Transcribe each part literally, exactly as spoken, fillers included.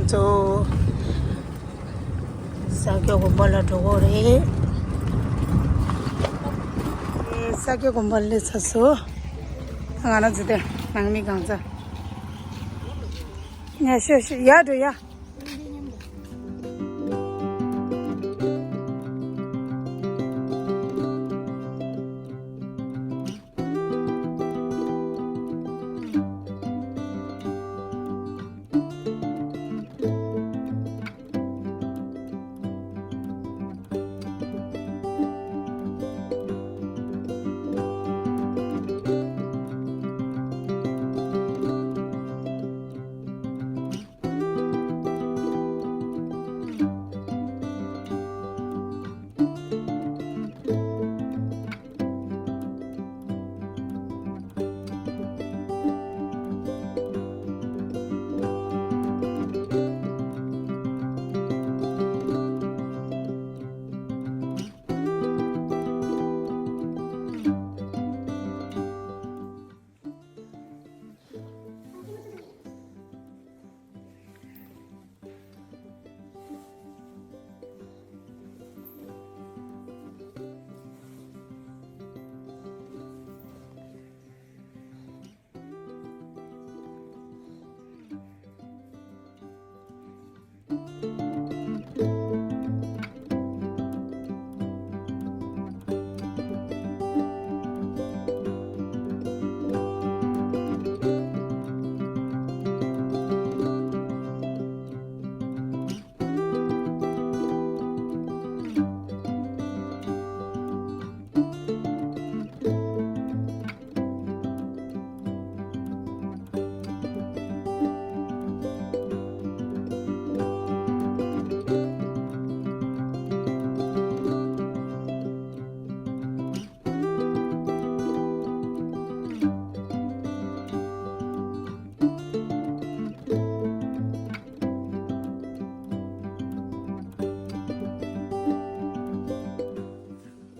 ཚོ། ས་སྐྱ་དགོན་པ་ལ་འགྲོ་གི་རེད། ས་སྐྱ་དགོན་པ་སླེབས་ཚར་སོང་། ང་རང་ཚོ་དེ་ནང་མི་གང་ཚ། ཡ་ཤོད་ཤོད་ཡ་འགྲོ་ཡ།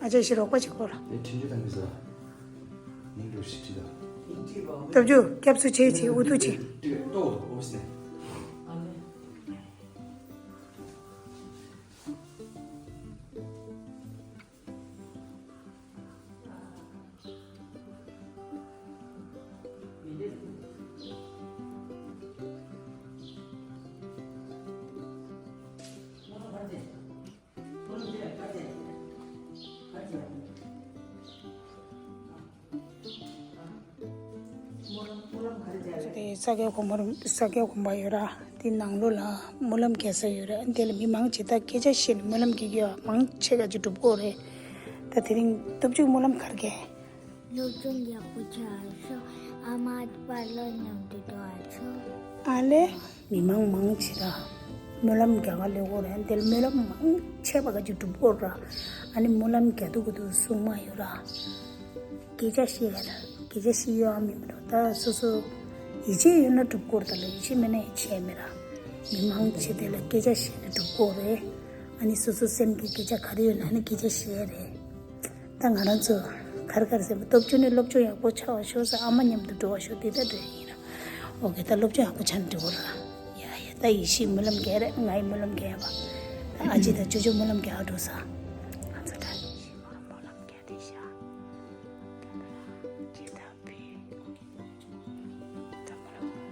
ཨ་ཅག་ཞིག་རོགས་པ་བྱེད་དགོས་ལ། དེ་འཕྲིན་བཅོལ་དང་གི་ཟ། ཉིན་འགྲོ་ཞིག་ཁྲིད་ད། སྟོབས་འཇུག་སྐྱབས་སུ་མཆི་བྱེད་འུ་ཐུག་བྱེད། ཏོ་ཨོ་སེ། དེ་ས་སྐྱ་དགོན་པ་རུ་ས་སྐྱ་དགོན་པ་ཡོད་ར། དེ་ནང་ལོགས་ལ་སྨོན་ལམ་རྒྱག་ས་ཡོད་ར། དེ་ལ་མི་མང་ཆེ་ད་སྐད་ཆ་བཤད་ནས་སྨོན་ལམ་རྒྱག་གི་ཡོད། མང་ཆེ་ག་ཅིག་འགྲུབ་གོ་རེད། ད་དེ་རིང་སྟོབས་འཇུག་སྨོན་ལམ་ག་རེ་རྒྱག་སློབ་སྦྱོང་ཡག་པོ་བྱ་ཤོག་ཨ་མ་པ་ལོ་མཉམ་དུ་འགྲོ་བ་ཆོག་ཨ་ལེ། མི་མང་མང་ཆེ་ར། སྨོན་ལམ་རྒྱག་ག་སླེབས་ཡོད་རེད། དེ་ལ་སྨོན་ལམ་མང་ཆེ་བ་ག་ཅིག་འགྲུབ་ཡོད་ར། ཨ་ནི་སྨོན་ལམ་རྒྱག་དུས་ག་དུས་གསུང་མ་ཡོད་ར། སྐད་ཆ་བཤད་ཡ་ར། སྐད་ཆ་བཤད་ཡོད་ཨ་མི་མི་འགྲོ། ད་སོ་སོ་ཡིད་ཆེས་ཡོད་ན་འགྲུབ་ཡོད་རེད། ད་ལ་ཡིད་ཆེས་མེད་ན་ཡིད་ཆེས་མེད་ར། མི་མང་ཆེ་དེ་ལ་སྐད་ཆ་བཤད་ན་འགྲུབ་ཡོད་རེད། ཨ་ནི་སོ་སོ་སེམས་ཀྱི་སྐད་ཆ་ག་རེ་ཡོད་ན་ཨ་ནི་སྐད་ཆ་བཤད་རེད། ད་ང་རང་ཚོ་ག་རེ་ག་རེ་ཟེར་བ། སྟོབས་འབྱོར་ནི་སློབ་སྦྱོང་ཡག་པོ་བྱ་བ་ཤོག་ཟེར། ཨ་མ་མཉམ་དུ་འགྲོ་བ་ཤོག་དེ་ལྟར་འགྲོ་ཡིན་ར། ཨོ་ཀེ། ད་སློབ་སྦྱོང་ཡག་པོ་བྱ་ན་འགྲིག་གོ་ར། ཡ་ཡ། ད་ཡེ་ཤེས་སྨོན་ལམ་རྒྱག་རེད། ང་ཡི་སྨོན་ལམ་རྒྱག་ཡ་བ། ད་ཨ་ཅེ་དང་ཅོ་ཅོ་སྨོན་ལམ་རྒྱག་འགྲོ་ས། ང་ཚོ་ད་ཡེ་ཤེས་སྨོན་ལམ་རྒྱག་དེ་ཤ། ད་ད་ཅེ་ད་བི། ད་སྨོན་ལམ།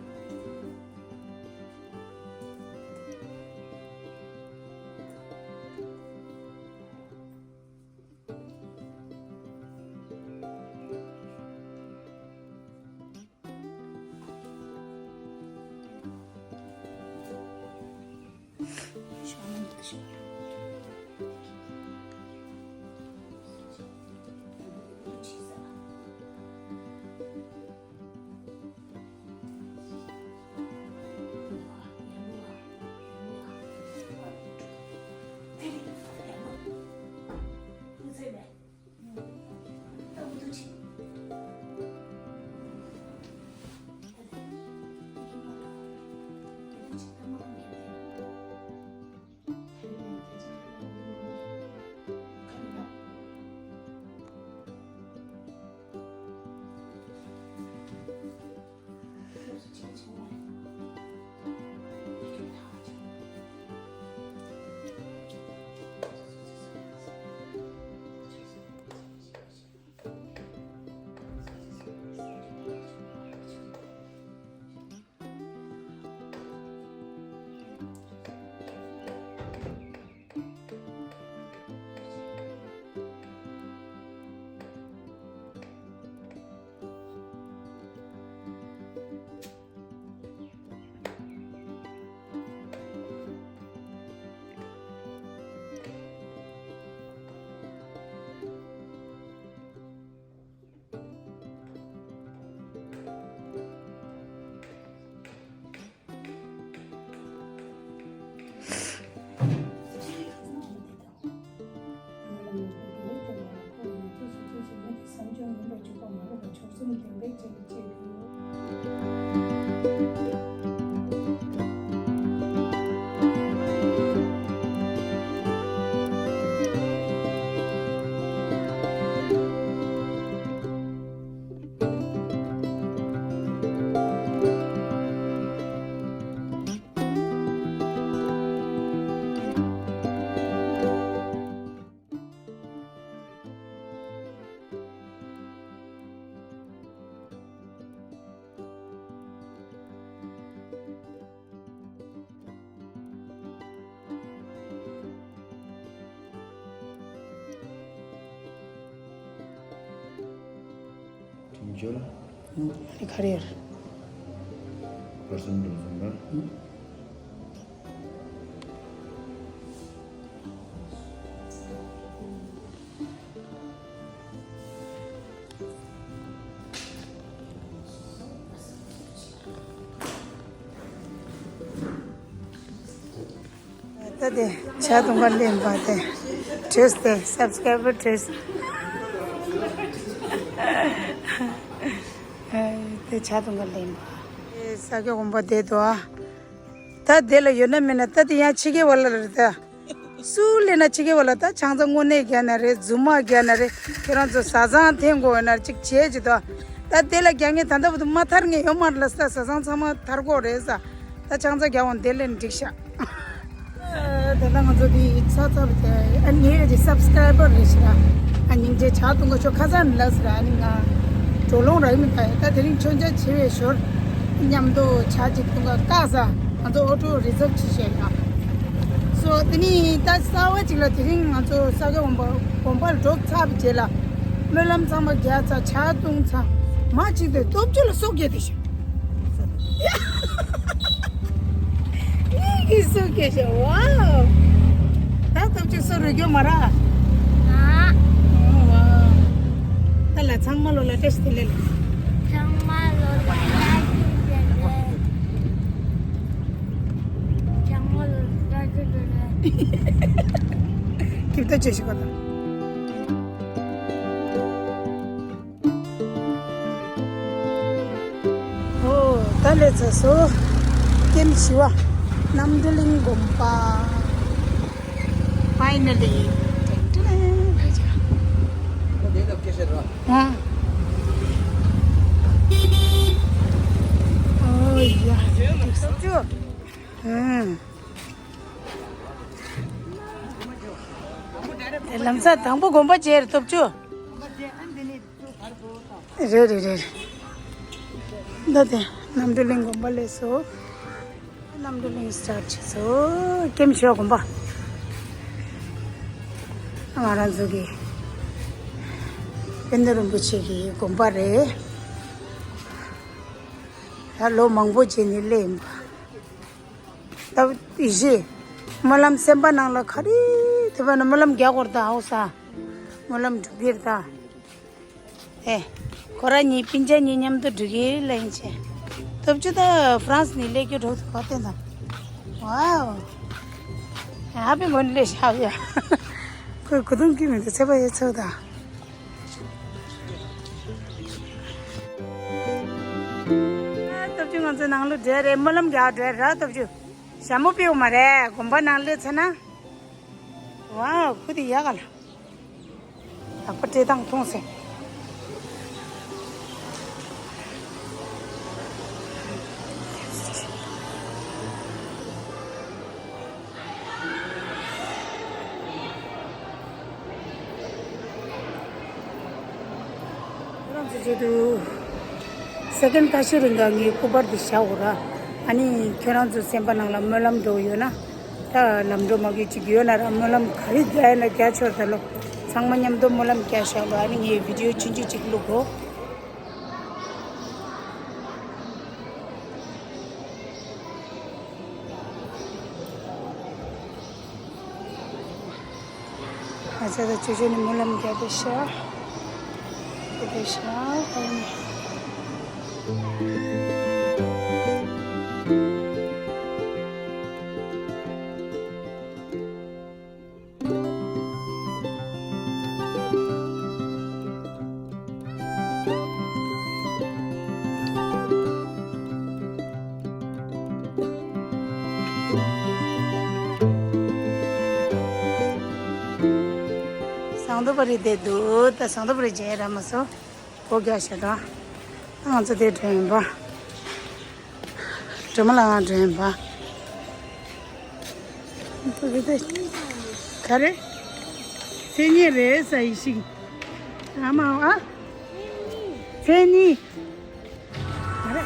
ཅོ་ལ། ཨ་ནི་ག་རེ་ཡོད། པར་སེན་ཊི་འགྲོ་སོང་ད། ད་དེ་ཇ་འཐུང་ག་སླེབས་པ་དེ། བྲོས་ཏེ་སབ་སི་ཀ་རའི་བར་བྲོས། དེ་ཇ་འཐུང་ག་སླེབས་པ། ས་སྐྱ་དགོན་པ་བསྡད་འདུག་ཨ། ད་དེ་ལ་ཡོད་ན་མེད་ན་ད་དེ་ཡང་ཕྱི་རྒྱལ་བ་ལ་རེད་ད། སུ་སླེབས་ན་ཕྱི་རྒྱལ་བ་ལ་ད་ཆང་ས་དངོས་གནས་རྒྱག་ན་རེད། རྫུན་མ་རྒྱག་ན་རེད། ཁྱེད་རང་ཚོ་བཟའ་ཚང་འཐེན་དགོས་ཡོད་ན་ཅིག་བྱེད་ཅིག་ད། ད་དེ་ལ་རྒྱག་མཁན་ད་ལྟ་བར་དུ་མ་ཐར་མཁན་ཡོད་མ་རེད་ལ་ས། བཟའ་ཚང་ཚང་མ་ཐར་དགོས་རེད་ས། ད་ཆང་ས་རྒྱག་འོང་དེ་ལས་འགྲིག་ཤག་ད་ལྟ་ང་ཚོ་འདི་ཚ་ཚ་བ་དེ་ཨ་ནི་ངའི་ཀྱི་སབ་སི་ཀ་རའི་བར་རེད་ཤག་ཨ་ནི་ངས་ཇ་འཐུང་ག་ཆོག་ཁ་སང་ལ་ཟེར། ཨ་ནི་ང་འགྲོ་ལོང་རག་མི་ད་ད་དེ་རིང་མཆོད་མཇལ་བྱེད་པའི་ཞོར་མཉམ་དུ་ཇ་ཅིག་འཐུང་ག་བཀག་ས། ང་ཚོ་ཨོ་ཊོ་རི་ཛབ་བྱེད་བཞག་ཡོད། སོ་དེ་ནི་ད་གསར་བ་ཅིག་ལ་དེ་རིང་ང་ཚོ་ས་སྐྱ་དགོན་པ་དགོན་པ་ལ་འགྲོ་ཚར་བའི་རྗེས་ལ་སྨོན་ལམ་ཚང་མ་རྒྱག་ཚར། ཇ་བཏུང་ཚར། མ་གཅིག་དེ་སྟོབས་ཆེ་ལ་སོ་བརྒྱབ་དེ་ཤི། ཡིག་གི་སུ་སྐད་ཤེས། ཝའོ། ད་སྟོབས་ཆེ་སུ་རུ་རྒྱུ་མ་ར། ཨ། ཝའོ། ད་ལ་ཚང་མ་ལོ་ལ་བཀྲ་ཤིས་བདེ་ལེགས། ཚང་མ་ལོ་ལ་བཀྲ་ཤིས་བདེ་ལེགས། ཚང་མ་ལོ་ལ་བཀྲ་ཤིས་བདེ་ལེགས། ཁྱིམ་ཐག་ཆོད་ཤིག་ག་ད། ཨོ། ད་ལས་ཚ་སོ། ཀེམ་ཞི་བ། རྣམ་གྲོལ་གླིང་དགོན་པ། Finally. ཧ། ཨོ་ཡ། ཨང་། དེ་ལམ་སང་དང་པོ་དགོན་པ་མཇལ་ཐུབ་བྱུང་། རེད་རེད་རེད། ད་དེ་རྣམ་གྲོལ་གླིང་དགོན་པ་སླེབས་སོང་། རྣམ་གྲོལ་གླིང་སི་ཊར་ཊི་བྱས་སོང་། ཀེམ་ཞི་བ་དགོན་པ། ང་རང་ཚོ་གི་དཔལ་ལྡན་རིན་པོ་ཆེ་གི་དགོན་པ་རེད། ད་ལོ་མང་པོ་རྗེས་ནས་སླེབས་ཡིན་པ། ད་ཡེ་ཤེས། སྨོན་ལམ་སེམས་པ་ནང་ལ་ག་རེ་དེ་བ་ན་སྨོན་ལམ་རྒྱག་དགོས་རེད་ད། ཧའོ་ས། སྨོན་ལམ་སྒྲུབ་ཀྱི་རེད་ད། ཨེ། ཁོ་རང་གཉིས་སྤུན་ཀྱག་གཉིས་མཉམ་དུ་འགྲོ་གི་ལ་ཡིན་ཆེ། སྟོབས་ཆུ་ད་ཧྥ་རན་སི་ནས་སླེབས་རྒྱུ་འགྲོ་ཐུབ་པ་བསྟན་དང་། ཝའོ། ཧ་པི་མོན་ལས་ཤག་ཡ། ཁོས་གོ་དུང་ཀི་མི་འདུག་ཚེ་བ་ཡེ་ཚོ་ད། སྟོབས་ཆུ་ང་ཚོ་ནང་ལོ་འདྲེ་རེད། སྨོན་ལམ་རྒྱག་འདྲེ་ར་སྟོབས་ཆུ། ཞྭ་མོ་པེའུ་མ་རེད། དགོན་པ་ནང་སླེབས་ཚར་ན། ཝའོ། ཁུ་དེ་ཡག་ག་ལ། ལག་པ་སྤྲད་སྟངས་མཐོང་སེ། ཁྱེད་རང་ཚོ་བྱེད་དུས་སེ་ཀེན་ཁ་ཤས་རིང་ག་ངའི་སྐུ་པར་འདི་བཞག་འོ་ར། ཨ་ནི་ཁྱེད་རང་ཚོ་སེམས་པ་ནང་ལ་སྨོན་ལམ་འགྲོ་ཡོད་ན། ད་ལམ་འགྲོ་མ་གི་ཅིག་ཡོད་ན་ར་སྨོན་ལམ་ག་རེ་རྒྱག་ཡ་ན་རྒྱག་ཆོག་ད་ལོ། ཚང་མ་མཉམ་དུ་སྨོན་ལམ་རྒྱག་བཞག་ལོ། ཨ་ནི་ངའི་བི་ཌི་ཡོ་ཆུང་ཆུང་ཅིག་བླུག་གོ། ང་ཚོ་ད་ཅོ་ཅོ་ནི་སྨོན་ལམ་རྒྱག་དེ་ཤ། རྒྱག་དེ་ཤ་ད་ཡིན། ཟངས་མདོག་དཔལ་རི་བསྡད་འདུག་ད་ཟངས་མདོག་དཔལ་རི་མཇལ་རག་མ་སོང་། སྒོ་རྒྱག་ཤག་ད། ང་ཚོ་དེ་འགྲོ་ཡིན་པ། སྒྲོལ་མ་ལ་ང་འགྲོ་ཡིན་པ། ག་རེ། མཚན་ཉིད་རེད་ས་ཡི་ཤིང་། ཨ་མ་ཨ། མཚན་ཉིད། ག་རེ།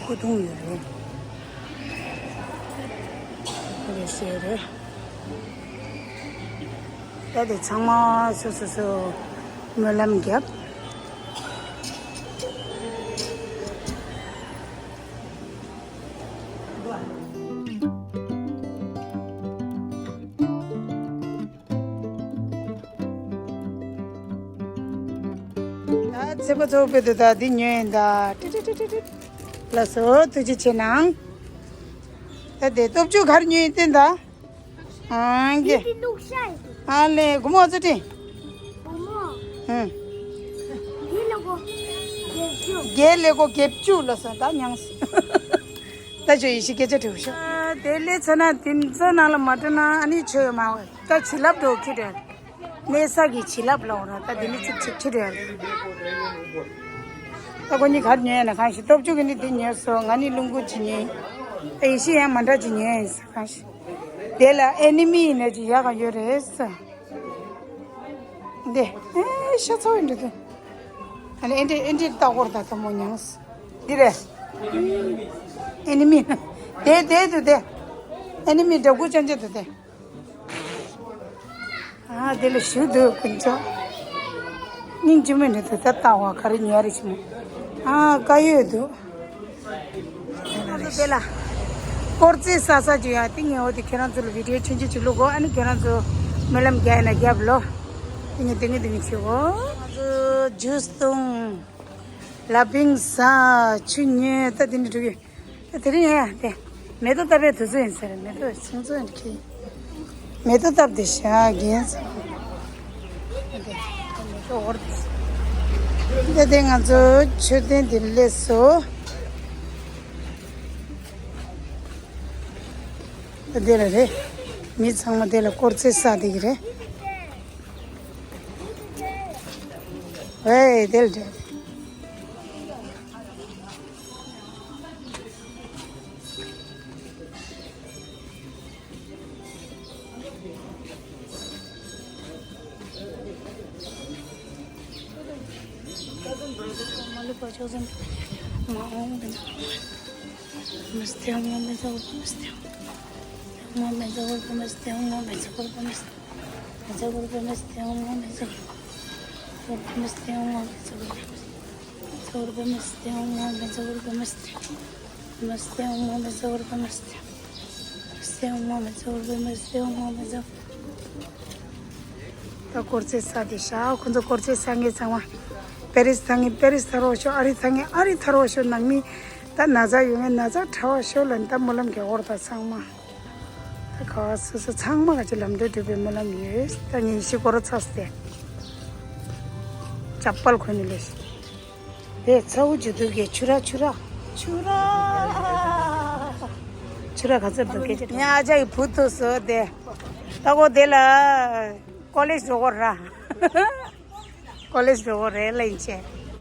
ཁུ་ཐུང་ཡོད་རེད། ཁུ་རེ་ཟེར་རེད། ད་དེ་ཚང་མ་སོ་སོ་སོ་སྨོན་ལམ་བརྒྱབ། ད་ཚེས་པ་ཚོ་བོད་དུ་ད་འདི་ཉོས་ཡིན་ད། ཏི་ཏི་ཏི་ཏི་ཏི། ལགས་སོ། ཐུགས་རྗེ་ཆེ་གནང་། ད་དེ་སྟོབས་ཆུ་གར་ཉོས་ཡིན་ཏེ་ད། ཨང་ཀེ། འདི་ནུག་ཤ་ཡིན། ཨ་ལེ་གུ་མོ་ཙི་ཏི། གུ་མོ། ཧུམ། འདི་ལ་གོ། བརྒྱད་ཅུ། རྒྱལ་ལེ་གོ་བརྒྱད་ཅུ་ལ་ས་ད་མྱངས། ད་ཅོ་ཡི་ཤི་སྐད་ཆ་དྲིའུ་ཤོ། དེ་ལས་ཚ་ན་དེ་ཚོ་ནང་ལ་མ་སྤྲོ་ན་ཨ་ནི་ཆོས་ཡོད་མ་བས། ད་བྱིན་རླབས་འགྲོ་ཁྱི་རེད། གནས་ས་གི་བྱིན་རླབས་ལ་འོ་ན་ད་དེ་ནི་ཅིག་ཅིག་ཁྱི་རེད། ད་ཁོ་གཉིས་གར་ཉོས་ན་གང་ཞིག་སྟོབས་ཆུ་གི་ནི་དེ་ཉོས་སོ། ང་ནི་རླུང་བུ་ཅིག་ཉོས། ད་ཡི་ཤི་ཡང་མ་འདྲ་ཅིག་ཉོས་ཡིན་ས་གང་ཞིག་དེ་ལ་ཨེ་ནི་མི་ཡིན་ན་ཅིག་ཡག་ག་ཡོད་རེད་ས། འདི། ཨེ་ཤ་ཚ་བའི་འདྲ་དུ། ཨ་ནི་ཨེ་འདྲི་ཨེ་འདྲི་ལྟ་སྐོར་ད་ད་མོ་མྱངས། འདི་རེད། ཨེ་ནི་མི། དེ་དེ་དུ་དེ། ཨེ་ནི་མི་འདྲ་དགུ་ཅན་ཅན་དུ་དེ། ཨ་དེ་ལ་ཞུ་དུ་ཀུན་ཅོ། སྙིང་རྗེ་མོ་འདྲ་དུ་ད་ལྟ་བ་ག་རེ་ཉལ་རེ་ཆི་མོ། ཨ་དཀར་ཡོད་དུ། དེ་ལ། དཀོར་རྩེད་ས་ས་ཅིག་ཡ་དེ་ངས་འོ་དེ་ཁྱེད་རང་ཚོ་ལ་བི་ཌིའོ་ཆུང་ཆུང་ཅིག་བླུག་གོ་ཨ་ནི་ཁྱེད་རང་ཚོ་སྨོན་ལམ་རྒྱག་ཡིན་ན་རྒྱབ་ལོ། དེ་ངས་དེ་ངས་དེ་ངས་བྱེད་གོ་ང་ཚོ་ཇུས་བཏུང་། ལ་ཕིང་ས་ཆུ་ཉོས་ད་དེ་འདྲ་འགྲོ་གི་ད་དེ་རིང་ཡ་དེ་མེ་ཏོག་བཏབ་པའི་དུས་ཚོད་ཡིན་ཟེར། མེ་ཏོག་ཆུང་ཆུང་ཡིན་གི་མེ་ཏོག་བཏབ་དེ་ཤ་རྒྱན་ཟེར། འདི་དེ་ང་ཚོ་མཆོད་རྟེན་འདི་སླེབས་སོ། འདི་ལ་རེད། མི་ཚང་མ་འདི་ལ་དཀོར་རྩེད་ས་འདི་གི་རེད། ཝེ་འདི་ལ་རེད། ད་དཀོར་རྩེད་ས་དེ་ཤ་ཁོ་ཚོ་དཀོར་རྩེད་ས་ངས་ཚང་མ། པེ་རིས་ཐང་ངས་པེ་རིས་ཐར་བ་ཤོག་ཨ་རི་ཐང་ངས་ཨ་རི་ཐར་བ་ཤོག་ནང་མི་ད་ན་ཚ་ཡོད་ངས་ན་ཚ་ཕྲ་བ་ཤོག་ལ་ད་སྨོན་ལམ་རྒྱག་འོར་ད་ཚང་མ། ད་ག་བ་སོ་སོ་ཚང་མ་ག་ཅི་ལམ་འགྲོ་འགྲུབ་པའི་སྨོན་ལམ་ཡོད། ད་ངས་ཤི་སྐོར་ཚར་སྟེ། ཅག་པལ་ཁོ་ནི་ལས་ཤི། དེ་ཚ་བོ་ཇི་དུ་གེ་ཆུ་ར་ཆུ་ར། ཆུ་ར། ཆུ་ར་ག་ཚོད་འདུག་གེ་ངའི་ཨ་ཅག་གི་བུ་ཏོ་སོ་དེ། ད་གོ་དེ་ལ་ཀོ་ལེཇ་འགྲོ་གོ་ར། ཀོ་ལེཇ་འགྲོ་གོ་རེད་ལ་ཡིན་ཆེ།